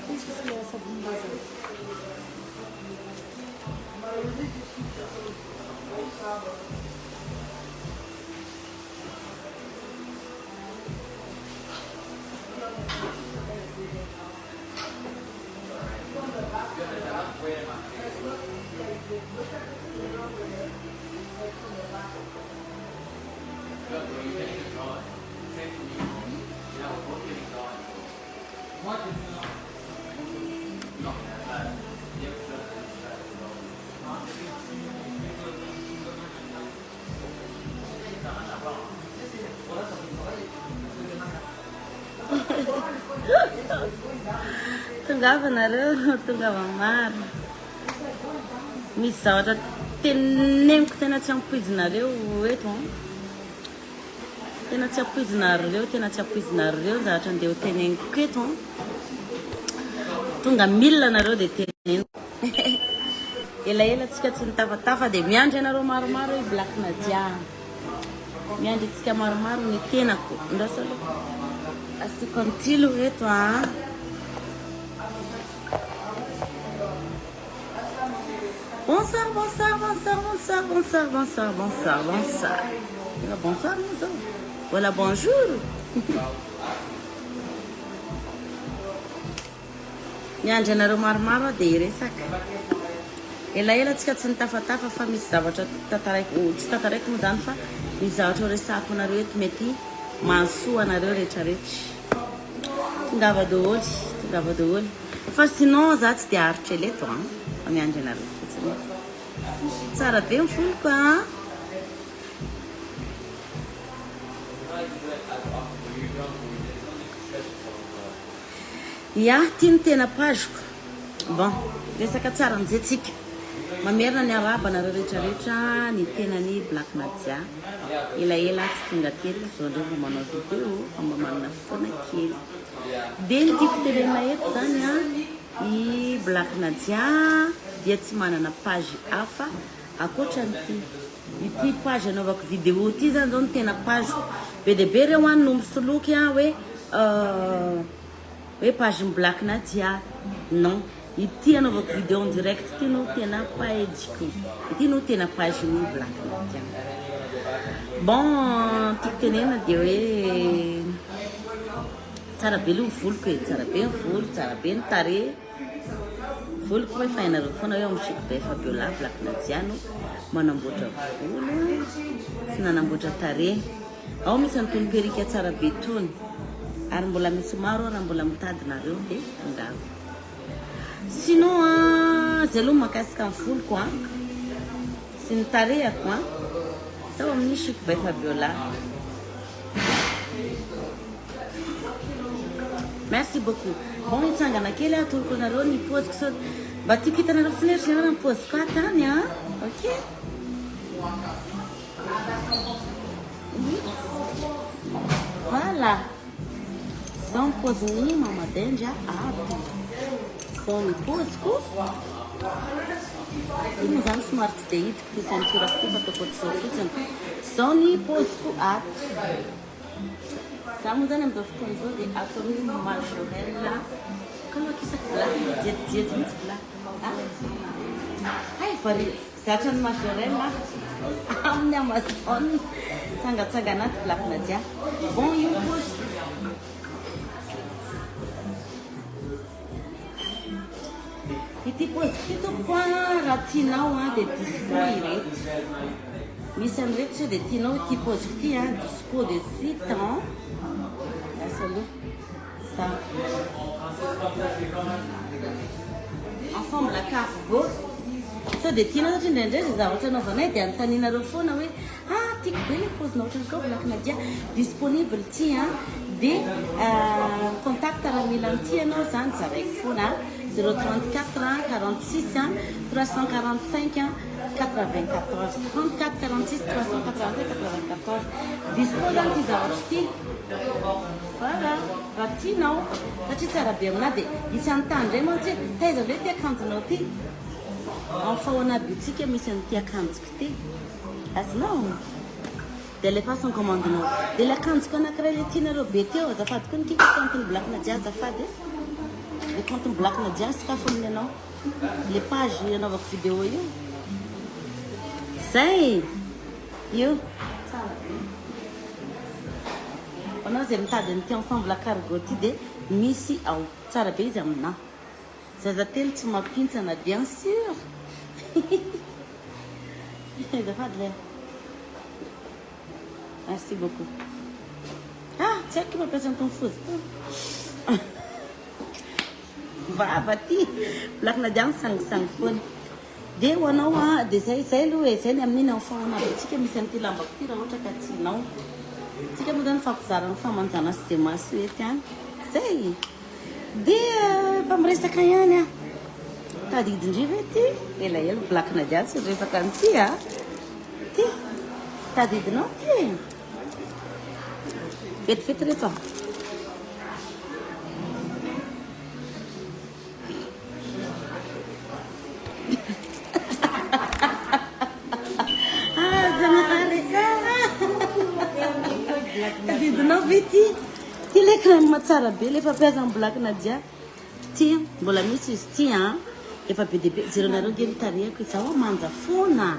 Tsisy le savony-mbazaha. Tongava nareo, tongava maro. Misy zavatra teneniko tena tsy ampoizinareo eto an. Tena tsy ampoizinareo, tena tsy ampoizinareo ny zavatra andeha ho teneniko eto an. Tonga mille nareo dia teneniko. Elaela tsika tsy nitafatafa dia miandry anareo maromaro i Black Nadia. Miandry antsika maromaro ny tenako. Ndraso aloha. Asiako an'ity aloha eto an. Bonsoir, bonsoir, bonsoir, bonsoir, bonsoir, bonsoir, bonsoir, bonsoir. Ela bonsoir moa zao. Voilà bonjour. Miandry anareo maromaro aho dia hiresaka. Elaela tsika tsy nitafatafa fa misy zavatra tantaraiko, tsy tantaraiko moa zany fa misy zavatra ho resahako anareo eto mety mahasoa anareo retraretra. Tongava daholo, tongava daholo. Fa sinon za tsy dia aritra ela eto an, fa miandry anareo fotsiny eto. Tsara be ny voloko an. Ya, ty no tena page-ko. Bon, resaka tsara amizay tsika. Mamerina ny arahaba anareo rehetra rehetra ny tenany Black Nadia. Elaela aho tsy tonga teto, zao ndray vao manao video fa mba manana fotoana kely. Dia ny tiako tenenina eto zany an, i Black Nadia dia tsy manana page hafa ankoatran'ity. Ity page anaovako video ity zany zao no tena page-ko. Be dia be reo an no misoloky an hoe hoe page-n'i Black Nadia. Non, ity anaovako video en direct ity no tena page-ko. Ity no tena page-n'i Black Nadia. Bon, tiako tenenina dia hoe tsara be aloha ny voloko e, tsara be ny volo, tsara be ny tarehy. Voloko moa efa hainareo foana hoe ao amin'ny Chic by Fabiola Black Nadia no manamboatra volo sy nanamboatra tarehy. Ao misy an'itony perika tsara be itony. Ary mbola misy maro ao raha mbola mitady nareo dia tongava. Sinon an, zay aloha mahakasika ny voloko an, sy ny tarehako an, tao amin'ny Chic by Fabiola. Merci beaucoup. Bon, hitsangana kely aho atoroko anareo ny paoziko sao mba tiako hitanareo fotsiny hoe ohatran'ny ahoana ny paoziko ato any an. Ok. Voilà. Zao ny paozin'ny Mama Denja ato. Zao ny paoziko. Ity moa zany somary tsy dia hitako ity ceinture ity fa ataoko ohatr'izao fotsiny. Zao ny paoziko ato. Za moa zany amin'izao fotoana izao dia ato amin'ny Majorelle. Kalo akisako bla, mijejijeji mihitsy bla. Hay variana. Zatra ny Majorelle aho. Amin'ny Amazon. Tsangatsangana ato Black Nadia. Bon io paoziko. Ity paoziko ity tompoko a, raha tianao a dia dispo ireto. Misy an'ireto sao dia tianao ity paoziko ity a, dispo de suite an. Lasa aloha. Za. Ensemble cargo. Sao dia tianao satria indraindray izay zavatra anaovanay dia anontanianareo foana hoe Ah tiako be le paozina ohatran'izao Black Nadia disponible ity an de contact raha mila an'ity ianao zany zaraiko foana 034 46 345 94 34 46 385 94 dispo zany ity zavatra ity voilà raha tianao satria tsara be aminah de hisy hanontany indray mantsy hoe taiza indray ity akanjonao ity en faona boutique misy an'ity akanjoko ity. Azonao? Dia alefaso ny commande-nao. Dia ilay akanjoko anankiray ilay tianareo be teo, azafady koa ny kiko compte-n'i Black Nadia azafady e. Ilay compte-n'i Black Nadia sokafo amin'ny anao. Ilay page anaovako vidéo io. Zay! Io. Tsara be. Ho anao izay mitady an'ity ensemble cargo ity dia misy ao. Tsara be izy aminà. Zaza telo tsy mampintsana bien sûr. Azafady le. Merci beaucoup. Ah, tsy haiko mampiasa an'itony foza itony. Vava ty. Black Nadia misangisangy foana. Dia ho anao a, dia zay zay aloha e, zay ny amin'iny enfant ho antsika misy an'ity lambako ity raha ohatra ka tianao. Tsika moa zany mifampizara ny famanjana sy ze maso ety any. Zay. Dia efa miresaka ihany aho. Tadidin-dry ve ity? Elaela Black Nadia tsy niresaka an'ity a. Ty. Tadidinao ty? Vetivety reto a. Ah, Zanahary. Tadidinao ve ty? Ty le crème tsara be le fampiasan'i Black Nadia. Ty mbola misy izy ty an. Efa be dia be. Jerenareo nge ny tarehiko izaho manja foana.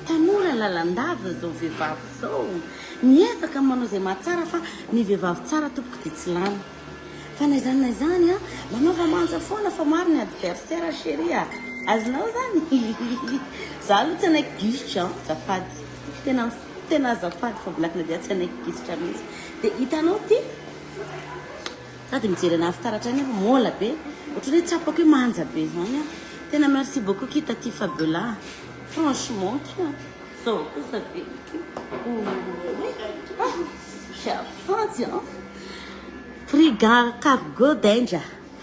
Tanora lalandava zao vehivavy zao. Miezaka manao izay mahatsara fa ny vehivavy tsara tompoko dia tsy lany. Fa na izany na izany an, manaova manja foana fa maro ny adversaire chérie a. Azonao zany? Za aloha tsy hanaiky gisitra an, azafady. Tena tena azafady fa Black Nadia tsy hanaiky gisitra mihitsy. Dia hitanao ty? Sady mijery anahy fitaratra any aho, mola be. Ohatran'ny hoe tsapako hoe manja be zany aho. Tena merci beaucoup ki taty Fabiola. Franchement ki a. Zao kosa ve ki. Azafady an. Prix cargo danger.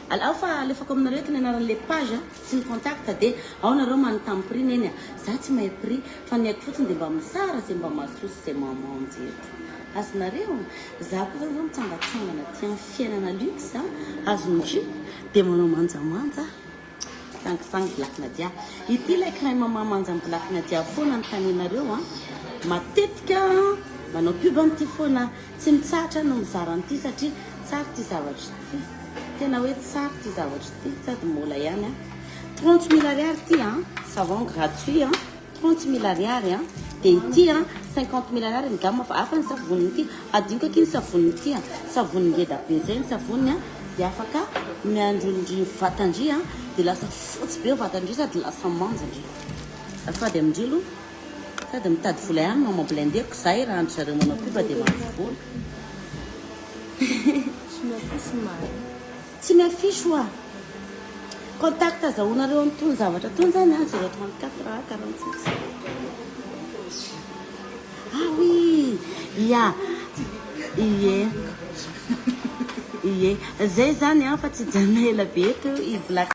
Alao fa alefako aminareo eto ny anaran'ilay page sy ny contact dia ao nareo manontany prix neny a. Za tsy mahay prix fa ny haiko fotsiny dia mba misara izay mba mahasoa sy izay mamonjy eto. Azonareo? Za koa zany zao mitsangatsangana aty amin'ny fiainana luxe azon-dry dia manao manjamanja. Sangisangy Black Nadia. Ity ilay crème mahamanja ny Black Nadia foana anontanianareo an. Matetika manao pub an'ity foana. Tsy mitsahatra no mizara an'ity satria tsara ity zavatra ity. Tena hoe tsara ity zavatra ity sady mbola ihany an. 30 000 ariary ity an, savon gratuit an. 30 000 ariary an. Dia ity an, 50 000 ariary ny gamme fa hafa ny savoniny ity. Adinoko akia ny savoniny ity an. Savony ngeda be zay ny savoniny an. Dia afaka miandrondry vatan-dry an. Dia lasa fotsy be vatan-dry sady lasa manja ndry. Azafady amin-dry aloha. Sady mitady vola ihany maman blindeko zay raha andry zareo manao pub dia mahazo vola. Tsy miafisy marina. Tsy miafisy hoa. Contact azahoanareo an'itony zavatra itony zany an, 034 46. Ah oui, ya, ie, ie, zay zany an fa tsy hijanona ela be eto i Black.